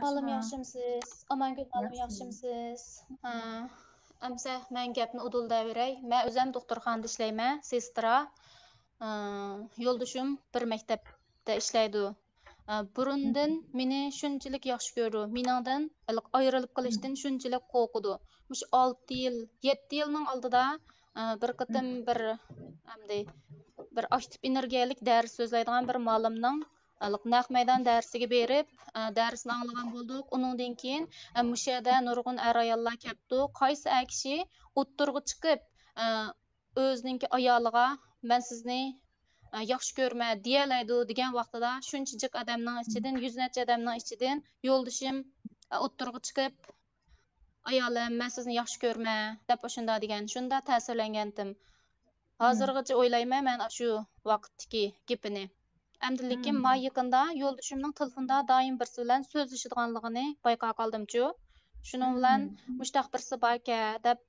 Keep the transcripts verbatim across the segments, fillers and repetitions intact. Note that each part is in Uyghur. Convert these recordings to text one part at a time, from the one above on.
مالىم، ياخشىمۇ؟ ياخشىمسىز؟ ئامانگۈل مالىم، ياخشىمۇ؟ ياخشىمسىز؟ ھە، ئەمسە مەن گەپنى ئۇدۇلدەۋېرەي. مەن ئۆزەم دوختۇرخانىدا ئىشلەيمەن، سېسترا. ئە، يولدىشىم بىر مەكتەپتە ئىشلەيدۇ. ئە، بۇرۇندىن مېنى شۇنچىلىك ياخشى كۆرىدۇ، مېنىڭدىن ئايرىلىپ قېلىشتىن شۇنچىلىك قورقىدۇ. مۇشۇ ئالتە يىل، يەتتە يىلنىڭ ئالدىدا، ئە، بىر قېتىم بىر، ئەمدى بىر ئاكتىپ ئېنېرگىيەلىك دەرس سۆزلەيدىغان بىر مالىمنىڭ، ئە، نەق مەيدان دەرسىگە بېرىپ، ئە، دەرسنى ئاڭلىغان بولدۇق. ئۇنىڭدىن كېيىن، ئە، مۇشۇ يەردە نۇرغۇن ئەر-ئاياللار كەپتۇ. قايسى ئەر كىشى ئوتتۇرىغا چىقىپ، ئە، ئۆزىنىڭكى ئايالىغا، «مەن سىزنى، ئە، ياخشى كۆرىمەن» دېيەلەيدۇ دېگەن ۋاقتىدا، شۇنچە جىق ئادەمنىڭ ئىچىدىن، يۈز نەچچە ئادەمنىڭ ئىچىدىن يولدىشىم، ئە، ئوتتۇرىغا چىقىپ، «ئايالىم، مەن سىزنى ياخشى كۆرىمەن» دەپ ئاشۇنداق دېگەن. شۇنداق تەسىرلەنگەنتىم. ھازىرغىچە ئويلايمەن مەن ئاشۇ ۋاقىتتىكى گېپىنى. ئەمدى لېكىن ما يېقىندا يولدىشىمنىڭ تېلېفوندا دائىم بىرسى بىلەن سۆزلىشىدىغانلىقىنى بايقاپ قالدىمچۇ. شۇنىڭ بىلەن مۇشتاق بىرسى باركەن دەپ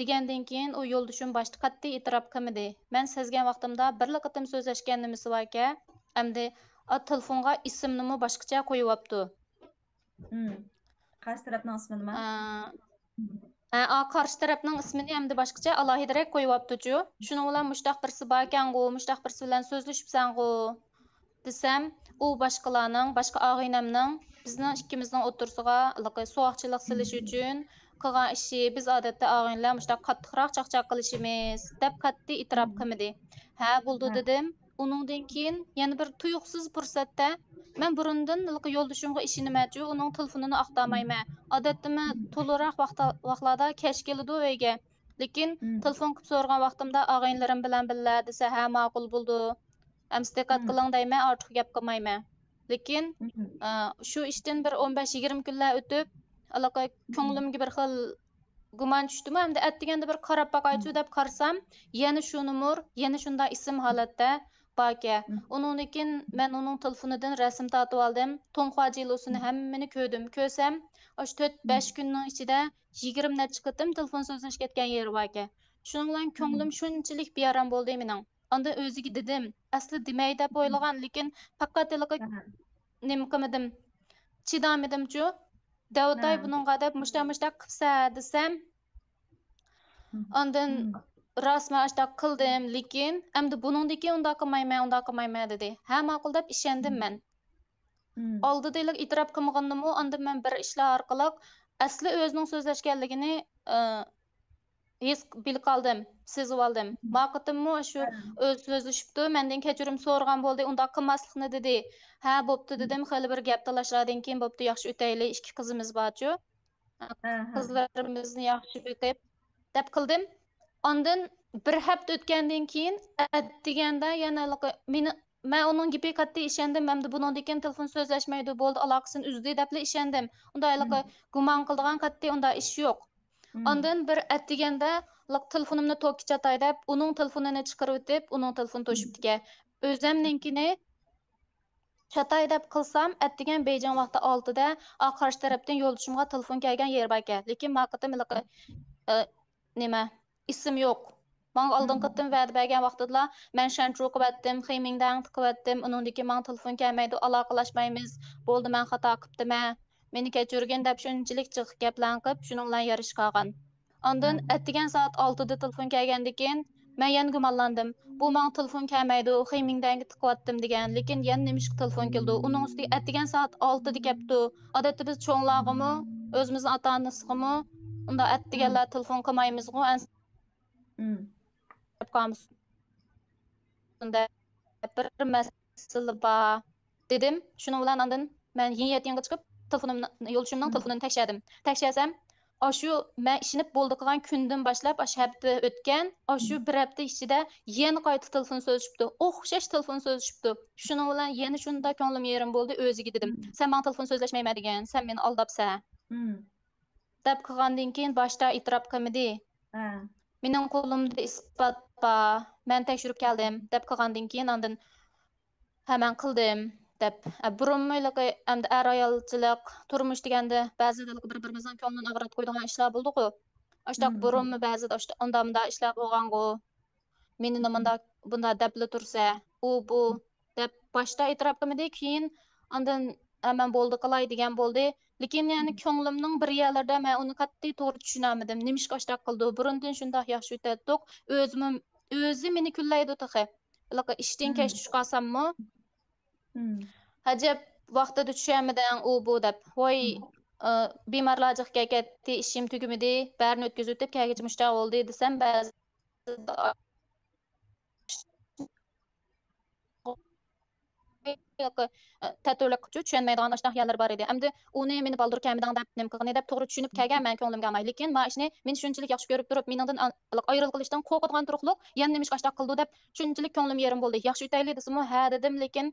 دېگەندىن كېيىن، ئۇ يولدىشىم باشتا قەتئىي ئېتىراپ قىلمىدى. مەن سەزگەن ۋاقتىمدا، بىرلا قېتىم سۆزلەشكەن نېمىسى باركەن، ئەمدى، ئا، تېلېفونغا ئىسىمنىمۇ باشقىچە قويۇۋاپتۇ. قارشى تەرەپنىڭ ئىسمىنىما؟ ئا، ئا، قارشى تەرەپنىڭ ئىسمىنى ئەمدى باشقىچە ئالاھىدىرەك قويۇۋاپتۇچۇ. شۇنىڭ بىلەن مۇشتاق بىرسى باركەنغۇ، مۇشتاق بىرسى بىلەن سۆزلىشىپسەنغۇ دېسەم، ئۇ باشقىلارنىڭ، باشقا ئاغىنەمنىڭ بىزنىڭ ئىككىمىزنىڭ ئوتتۇرىسىغا ھېلىقى سوغۇقچىلىق سېلىش ئۈچۈن قىلغان ئىشى، بىز ئادەتتە ئاغىنىلەر مۇشۇنداق قاتتىقراق چاقچاق قىلىشىمىز، دەپ قەتئىي ئېتىراپ قىلمىدى. ھە، بولىدۇ، دېدىم. ئۇنىڭدىن كېيىن يەنە بىر تۇيۇقسىز پۇرسەتتە، مەن بۇرۇندىن ھېلىقى يولدىشىمغا ئىشىنىمەنچۇ، ئۇنىڭ تېلېفونىنى ئاختارمايمەن. ئادەتتىمۇ تولىراق ۋاقتا-، ۋاقلاردا كەچ كېلىدۇ ئۆيگە. لېكىن تېلېفون قىلىپ سورىغان ۋاقتىمدا، «ئاغىنىلىرىم بىلەن بىللە» دېسە، «ھە، ماقۇل بولىدۇ. ئەمسە دىققەت قىلىڭ» دەيمەن، ئارتۇق گەپ قىلمايمەن. لېكىن، ئە، شۇ ئىشتىن بىر ئون بەش يىگىرمە كۈنلەر ئۆتۈپ، ھېلىقى كۆڭلۈمگە بىر خىل گۇمان چۈشتىمۇ، ئەمدى ئەتىگەندە بىر قاراپ باقايچۇ دەپ قارىسام، يەنە شۇ نومۇر، يەنە شۇنداق ئىسىم ھالەتتە باركەن. ئۇنىڭدىن كېيىن مەن ئۇنىڭ تېلېفونىدىن رەسىم تارتىۋالدىم. تۇڭخۇا جىلۇسىنى ھەممىنى كۆردۈم. كۆرسەم، ئاشۇ تۆت، بەش كۈننىڭ ئىچىدە يىگىرمە نەچچە قېتىم تېلېفون سۆزلەشكە كەتكەن يېرى باركەن. شۇنىڭ بىلەن كۆڭلۈم شۇنچىلىك بىئارام بولدى مېنىڭ. ئاندىن ئۆزىگە دېدىم، ئەسلى دېمەي دەپ ئويلىغان، لېكىن پەقەت ھېلىقى نېمە قىلمىدىم، چىدامىدىمچۇ. دەۋاتاي بۇنىڭغا دەپ، مۇشتاق، مۇشتاق قىپسە دېسەم، ئاندىن راست مەن ئاشتاق قىلدىم، لېكىن ئەمدى بۇنىڭدىن كېيىن ئۇنداق قىلمايمەن، ئۇنداق قىلمايمەن دېدى. ھە، ماقۇل دەپ ئىشەندىم مەن. ئالدىدا ئېتىراپ قىلمىغىنىمۇ، ئاندىن مەن بىر ئىشلار ئارقىلىق ئەسلى ئۆزىنىڭ سۆزلەشكەنلىكىنى، ئى، ھېس بىلىپ قالدىم، سېزىۋالدىم. ما قېتىممۇ شۇ ئۆزى سۆزلىشىپتۇ، مەندىن كەچۈرۈم سورىغان بولدى، ئۇنداق قىلماسلىقنى دېدى. ھە، بوپتۇ دېدىم، خېلى بىر گەپ تالاشلاردىن كېيىن، بوپتۇ، ياخشى ئۆتەيلى، ئىككى قىزىمىز بارچۇ. قىزلىرىمىزنى ياخشى بېقىپ، دەپ قىلدىم. ئاندىن بىر ھەپتە ئۆتكەندىن كېيىن، ئەتىگەندە يەنە ھېلىقى مېنى، مەن ئۇنىڭ گېپىگە قەتئىي ئىشەندىم. ئەمدى بۇنىڭدىن كېيىن تېلېفون سۆزلەشمەيدۇ، بولدى، ئالاقىسىنى ئۈزدى دەپلا ئىشەندىم. ئۇنداق ھېلىقى گۇمان قىلىدىغان قەتئىي ئۇنداق ئىش يوق. ئاندىن بىر ئەتىگەندە ھېلىقى تېلېفونۇمنى توككا چاتاي دەپ، ئۇنىڭ تېلېفونىنى چىقىرىۋېتىپ، ئۇنىڭ تېلېفونى توشۇپتىكەن. ئۆزەمنىڭكىنى چاتاي دەپ قىلسام، ئەتىگەن بېيجىڭ ۋاقتى ئالتىدە، ئا، قارشى تەرەپتىن يولدىشىمغا تېلېفون كەلگەن يېرى باركەن. لېكىن ما قېتىم ھېلىقى، ئە، نېمە، ئىسىم يوق. ماڭا ئالدىنقى قېتىم ۋەدە بەرگەن ۋاقتىدىلا، «مەن شەنچۇ قىلىۋەتتىم، خېيمىڭدەڭ قىلىۋەتتىم، ئۇنىڭدىن كېيىن ماڭا تېلېفون كەلمەيدۇ، ئالاقىلاشمايمىز، بولدى، مەن خاتا قىپتىمەن، مېنى كەچۈرگىن» دەپ شۇنچىلىك جىق گەپلەرنى قىلىپ، شۇنىڭ بىلەن يارىشىپ قالغان. ئاندىن ئەتىگەن سائەت ئالتىدە تېلېفون كەلگەندىكىن، مەن يەنە گۇمانلاندىم. بۇ ماڭا تېلېفون كەلمەيدۇ، خېيمىڭدەڭگە تىقىۋاتتىم دېگەن، لېكىن يەنە نېمىشقا تېلېفون كېلىدۇ؟ ئۇنىڭ ئۈستىگە ئەتىگەن سائەت ئالتىدە كەپتۇ. ئادەتتە بىز چوڭلارغىمۇ، ئۆزىمىزنىڭ ئاتا-ئانىسىغىمۇ ئۇنداق ئەتىگەنلەر تېلېفون قىلمايمىزغۇ، ئەنسىرەپ قالمىسۇن دەپ بىر مەسىلە بار، دېدىم. شۇنىڭ بىلەن ئاندىن مەن يېڭى يەتتە يېڭىغا چىقىپ، تېلېفونۇمنى، يولدىشىمنىڭ تېلېفونىنى تەكشەردىم. تەكشەرسەم، ئاشۇ مەن ئىشىنىپ بولدى قىلغان كۈندىن باشلاپ، ئاشۇ ھەپتە ئۆتكەن، ئاشۇ بىر ھەپتە ئىچىدە يەنە قايتا تېلېفون سۆزلىشىپتۇ. ئوخشاش تېلېفون سۆزلىشىپتۇ. شۇنىڭ بىلەن يەنە شۇنداق كۆڭلۈم يېرىم بولدى، ئۆزىگە دېدىم، «سەن ماڭا تېلېفون سۆزلەشمەيمەن دېگەن، سەن مېنى ئالداپسەن» دەپ قىلغاندىن كېيىن باشتا ئېتىراپ قىلمىدى. مېنىڭ قولۇمدا ئىسپات بار، مەن تەكشۈرۈپ كەلدىم دەپ قىلغاندىن كېيىن ئاندىن ھە، مەن قىلدىم، دەپ. ئە، بۇرۇنمۇ ھېلىقى، ئەمدى ئەر-ئايالچىلىق، تۇرمۇش دېگەندە بەزىدە ھېلىقى بىر-بىرىمىزنىڭ كۆڭلىنى ئاغرىتىپ قويىدىغان ئىشلار بولىدىغۇ. ئاشۇنداق بۇرۇنمۇ بەزىدە ئاشۇنداق ئۇنداق-مۇنداق ئىشلار بولغانغۇ. مېنى مۇنداق، بۇنداق دەپلا تۇرسە، ئۇ، بۇ، دەپ باشتا ئېتىراپ قىلمىدى. كېيىن ئاندىن، ھە، مەن بولدى قىلاي دېگەن بولدى. لېكىن يەنە كۆڭلۈمنىڭ بىر يەرلىرىدە مەن ئۇنى قاتتىق توغرا چۈشىنەلمىدىم. نېمىشقا ئاشتاق قىلىدۇ؟ بۇرۇندىن شۇنداق ياخشى ئۆتەتتۇق. ئۆزىمۇ، ئۆزى مېنى كۈنلەيدۇ تېخى. ھېلىقى ئىشتىن كەچ چۈش قالساممۇ، ئەجەب ۋاقتىدا چۈشەلمىدىڭ، ئۇ بۇ دەپ. ۋاي، ئى، بىمارلار جىق كەتتى، ئىشىم تۈگىمىدى، بەرنى ئۆتكۈزۈۋېتىپ كەلگۈچە مۇشۇنداق بولدى دېسەم، بەزىدە تەتۈرلۈك چۈشەنمەيدىغان ئاشۇنداق يەرلىرى بار ئىدى. ئەمدى ئۇنى مېنى بالدۇر كەلمىدىڭ دەپ نېمە قىلغىنى دەپ توغرا چۈشىنىپ كەلگەن مەن كۆڭلۈمگە ئالماي. لېكىن ما ئىشنى مېنى شۇنچىلىك ياخشى كۆرۈپ تۇرۇپ، مېنىڭدىن ئان-، ئايرىلغىلى تۇرۇقلۇق، يەنە نېمىشقا ئاشۇنداق قىلدى دەپ شۇنچىلىك كۆڭلۈم يېرىم بولدى. ياخشى ئۆتەيلى دېسىمۇ، ھە دېدىم، لېكىن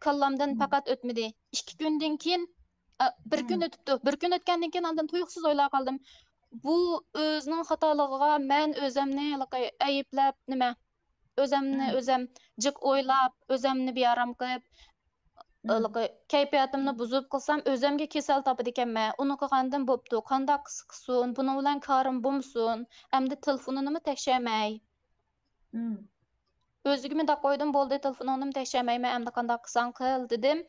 كاللامدىن پەقەت ئۆتمىدى. ئىككى كۈندىن كېيىن، ئە، بىر كۈن ئۆتۈپتۇ. بىر كۈن ئۆتكەندىن كېيىن ئاندىن تۇيۇقسىز ئويلاپ قالدىم. بۇ ئۆزىنىڭ خاتالىقىغا مەن ئۆزەمنى ھېلىقى ئەيىبلەپ، نېمە، ئۆزەمنى ئۆزەم جىق ئويلاپ، ئۆزەمنى بىئارام قىلىپ، ھېلىقى كەيپىياتىمنى بۇزۇپ قىلسام، ئۆزەمگە كېسەل تاپىدىكەنمەن. ئۇنى قىلغاندىن بوپتۇ، قانداق قىلسا قىلسۇن، بۇنىڭ بىلەن كارىم بولمىسۇن. ئەمدى تېلېفونىنىمۇ تەكشەرمەي. ئۆزىگە مۇنداق قويدۇم، بولدى، تېلېفونۇڭنىمۇ تەكشەرمەيمەن، ئەمدى قانداق قىلساڭ قىل، دېدىم.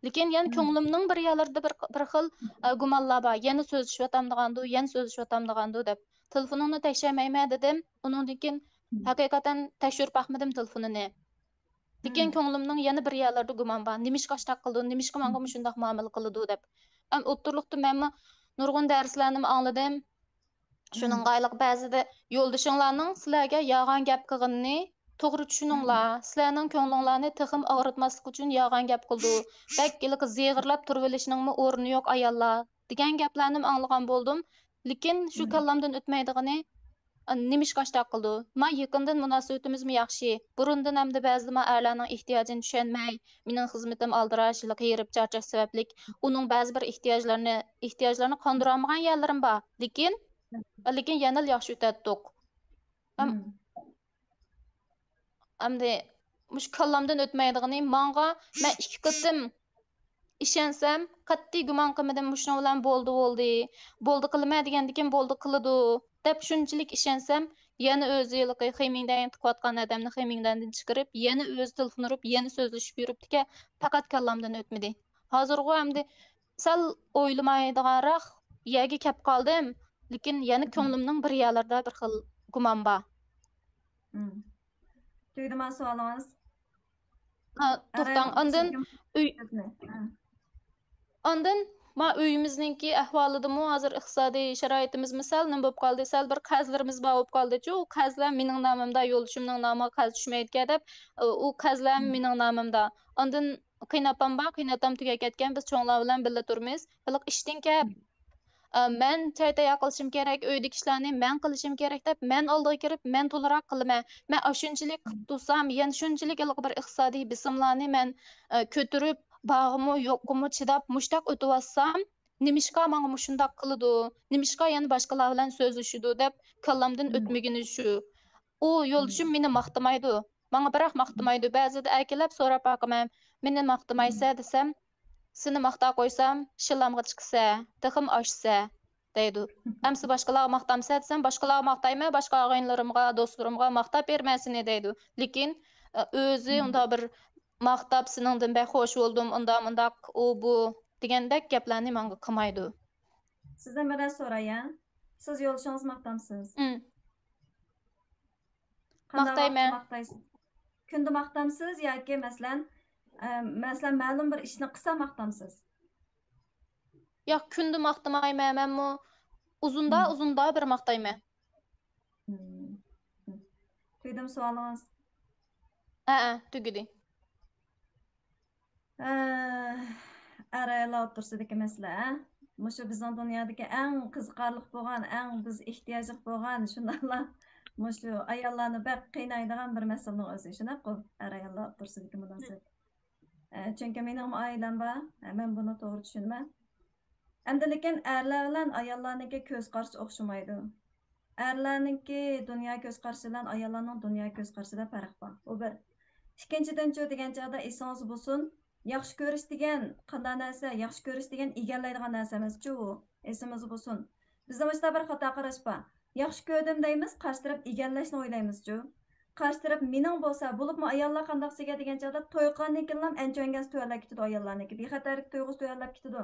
لېكىن يەنە كۆڭلۈمنىڭ بىر يەرلىرىدە بىر، بىر خىل، ئە، گۇمانلار بار. يەنە سۆزلىشىۋاتامدىغاندۇ، يەنە سۆزلىشىۋاتامدىغاندۇ دەپ. تېلېفونۇڭنى تەكشەرمەيمەن، دېدىم. ئۇنىڭدىن كېيىن ھەقىقەتەن تەكشۈرۈپ باقمىدىم تېلېفونىنى. لېكىن كۆڭلۈمنىڭ يەنە بىر يەرلىرىدە گۇمان بار. نېمىشقا ئاشتاق قىلدى؟ نېمىشقا ماڭا مۇشۇنداق مۇئامىلە قىلىدۇ دەپ. ئەم، ئوتتۇرىلىقتا مەنمۇ نۇرغۇن دەرسلەرنىمۇ ئاڭلىدىم. شۇنىڭغا ھېلىقى بەزىدە يولدىشىڭلارنىڭ سىلەرگە يالغان گەپ قىلغىنىنى توغرا چۈشىنىڭلار. سىلەرنىڭ كۆڭلۈڭلارنى تېخىمۇ ئاغرىتماسلىق ئۈچۈن يالغان گەپ قىلىدۇ. بەك ھېلىقى زىغىرلاپ تۇرۇۋېلىشنىڭمۇ ئورنى يوق ئاياللار، دېگەن گەپلەرنىمۇ ئاڭلىغان بولدۇم. لېكىن شۇ كاللامدىن ئۆتمەيدىغىنى، نېمىشقا ئاشتاق قىلىدۇ؟ ما يېقىندىن مۇناسىۋىتىمىزمۇ ياخشى. بۇرۇندىن ئەمدى بەزىدە ما ئەرلەرنىڭ ئېھتىياجىنى چۈشەنمەي، مېنىڭ خىزمىتىم ئالدىراش، ھېلىقى ھېرىپ چارچاش سەۋەبلىك ئۇنىڭ بەزى بىر ئېھتىياجلىرىنى، ئېھتىياجلىرىنى قاندۇرالمىغان يەرلىرىم بار. لېكىن، لېكىن يەنىلا ياخشى ئۆتەتتۇق. ئەمدى مۇشۇ كاللامدىن ئۆتمەيدىغىنى ماڭا، مەن ئىككى قېتىم ئىشەنسەم، قەتئىي گۇمان قىلمىدىم، مۇشۇنىڭ بىلەن بولدى، بولدى. بولدى قىلىمەن دېگەندىكىن بولدى قىلىدۇ دەپ شۇنچىلىك ئىشەنسەم، يەنە ئۆزى ھېلىقى خېمىڭدەن تىقىۋاتقان ئادەمنى خېمىڭدەندىن چىقىرىپ، يەنە ئۆزى تېلېفون ئۇرۇپ، يەنە سۆزلىشىپ يۈرۈپتىكەن، پەقەت كاللامدىن ئۆتمىدى. ھازىرغۇ ئەمدى سەل ئويلىمايدىغانراق يەرگە كەپ قالدىم، لېكىن يەنە كۆڭلۈمنىڭ بىر يەرلىرىدە بىر خىل گۇمان بار. تۈگىدىما سوئالىڭىز؟ ھە، توختاڭ. ئاندىن ئۆي، ئاندىن ما ئۆيىمىزنىڭكى ئەھۋالىدىمۇ ھازىر ئىقتىسادىي شارائىتىمىزمۇ سەل نېمە بولۇپ قالدى، سەل بىر قەرزلىرىمىز بار بولۇپ قالدىچۇ، ئۇ قەرزلەر مېنىڭ نامىمدا، يولدىشىمنىڭ نامىغا قەرز چۈشمەيدىكەن دەپ، ئۇ قەرزلەر مېنىڭ نامىمدا. ئاندىن قېيىنئاپام بار، قېيىنئاتام تۈگەپ كەتكەن، بىز چوڭلار بىلەن بىللە تۇرىمىز. ھېلىقى ئىشتىن كەپ، ئە، مەن چاي تەييار قىلىشىم كېرەك، ئۆيدىكى ئىشلارنى مەن قىلىشىم كېرەك دەپ، مەن ئالدىغا كىرىپ، مەن تولىراق قىلىمەن. مەن ئاشۇنچىلىك قىلىپ تۇرسام، يەنە شۇنچىلىك ھېلىقى بىر ئىقتىسادىي بېسىملارنى مەن، ئە، كۆتۈرۈپ، بارغىمۇ، يوققىمۇ چىداپ، مۇشتاق ئۆتۈۋاتسام، نېمىشقا ماڭا مۇشۇنداق قىلىدۇ؟ نېمىشقا يەنە باشقىلار بىلەن سۆزلىشىدۇ دەپ كاللامدىن ئۆتمىگىنى شۇ. ئۇ يولدىشىم مېنى ماختىمايدۇ. ماڭا بىراق ماختىمايدۇ. بەزىدە ئەركىلەپ سوراپ باقىمەن. مېنى ماختىمايسەن دېسەم، سېنى ماختاپ قويسام، شىللامغا چىقىسەن، تېخىمۇ ئاشىسەن، دەيدۇ. ئەمسە باشقىلارغا ماختامسەن دېسەم، باشقىلارغا ماختايمەن، باشقا ئاغىنىلىرىمغا، دوستلىرىمغا ماختاپ بېرىمەن سېنى، دەيدۇ. لېكىن، ئە، ئۆزى ئۇنداق بىر ماختاپ، سېنىڭدىن بەك خوش بولدۇم، ئۇنداق، مۇنداق، ئۇ، بۇ دېگەندەك گەپلەرنى ماڭا قىلمايدۇ. سىزدىن بىر نەرسە سوراي، ھە؟ سىز يولدىشىڭىزنى ماختامسىز؟ قانداق ۋاقىتتا ماختايسىز؟ كۈندە ماختامسىز ياكى مەسىلەن، ئە، مەسىلەن، مەلۇم بىر ئىشنى قىلسا ماختامسىز؟ ياق، كۈندە ماختىمايمەن، مەنمۇ ئۇزۇندا، ئۇزۇندا بىر ماختايمەن. تۈگىدىمۇ سوئالىڭىز؟ ھەئە، تۈگىدى. ئەر-ئاياللار ئوتتۇرىسىدىكى مەسىلە، ھە؟ مۇشۇ بىزنىڭ دۇنيادىكى ئەڭ قىزىقارلىق بولغان، ئەڭ بىز ئېھتىياجلىق بولغان، شۇنداقلا مۇشۇ ئاياللارنى بەك قىينايدىغان بىر مەسىلىنىڭ ئۆزى، شۇنداققۇ؟ ئەر-ئاياللار ئوتتۇرىسىدىكى مۇناسىۋەت. ئە، چۈنكى مېنىڭمۇ ئائىلەم بار، ھە، مەن بۇنى توغرا چۈشىنىمەن. ئەمدى لېكىن ئەرلەر بىلەن ئاياللارنىڭكى كۆز قارىشى ئوخشىمايدۇ. ئەرلەرنىڭكى دۇنيا كۆز قارىشى بىلەن ئاياللارنىڭ دۇنيا كۆز قارىشىدا پەرق بار. ئۇ بىر. ئىككىنچىدىنچۇ دېگەن چاغدا ئېسىڭىزدە بولسۇن، ياخشى كۆرۈش دېگەن قانداق نەرسە؟ ياخشى كۆرۈش دېگەن ئىگىلەيدىغان نەرسە ئەمەسچۇ ئۇ. ئېسىمىزدە بولسۇن. بىزدە مۇشۇنداق بىر خاتا قاراش بار. ياخشى كۆردۈم دەيمىز، قارشى تەرەپ ئىگىلەشنى ئويلايمىزچۇ. قارشى تەرەپ مېنىڭ بولسا، بولۇپمۇ ئاياللار قانداق سىزگە دېگەن چاغدا، توي قىلغاندىن كېيىنلا ئەنچۈگەن گەز تۆۋەنلەپ كېتىدۇ ئاياللارنىڭكى. بىخەتەرلىك تۇيغۇسى تۆۋەنلەپ كېتىدۇ.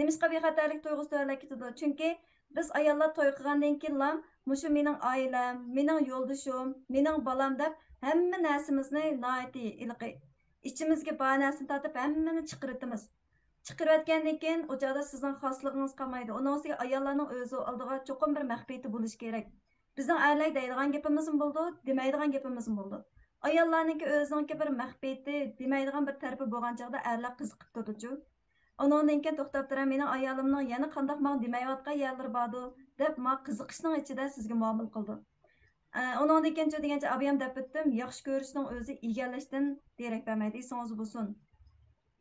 نېمىشقا بىخەتەرلىك تۇيغۇسى تۆۋەنلەپ كېتىدۇ؟ چۈنكى بىز ئاياللار توي قىلغاندىن كېيىنلا مۇشۇ مېنىڭ ئائىلەم، مېنىڭ يولدىشىم، مېنىڭ بالام دەپ ھەممە نەرسىمىزنى ناھايىتى ھېلىقى ئىچىمىزگە بار نەرسىنى تارتىپ ھەممىنى چىقىرىۋېتىمىز. چىقىرىۋەتكەندىن كېيىن ئۇ چاغدا سىزنىڭ خاسلىقىڭىز قالمايدۇ. ئۇنىڭ ئۈستىگە ئاياللارنىڭ ئۆزى ئالدىغا چوقۇم بىر مەخپىيىتى بولۇشى كېرەك. بىزنىڭ ئەرلەر دەيدىغان گېپىمىزمۇ بولىدۇ، دېمەيدىغان گېپىمىزمۇ بولىدۇ. ئاياللارنىڭكى ئۆزىنىڭكى بىر مەخپىيىتى، دېمەيدىغان بىر تەرىپى بولغان چاغدا ئەرلەر قىزىقىپ تۇرىدۇچۇ. ئۇنىڭدىن كېيىن توختاپ تۇرە، مېنىڭ ئايالىمنىڭ يەنە قانداق ماڭا دېمەيۋاتقان يەرلىرى باردۇ، دەپ ماڭا قىزىقىشنىڭ ئىچىدە سىزگە مۇئامىلە قىلىدۇ. ئە، ئۇنىڭدىن كېيىن چۆ دېگەنچە ئابىيام دەپ ئۆتتۈم، ياخشى كۆرۈشنىڭ ئۆزى ئىگىلەشتىن دېرەك بەرمەيدۇ، ئېسىڭىزدە بولسۇن.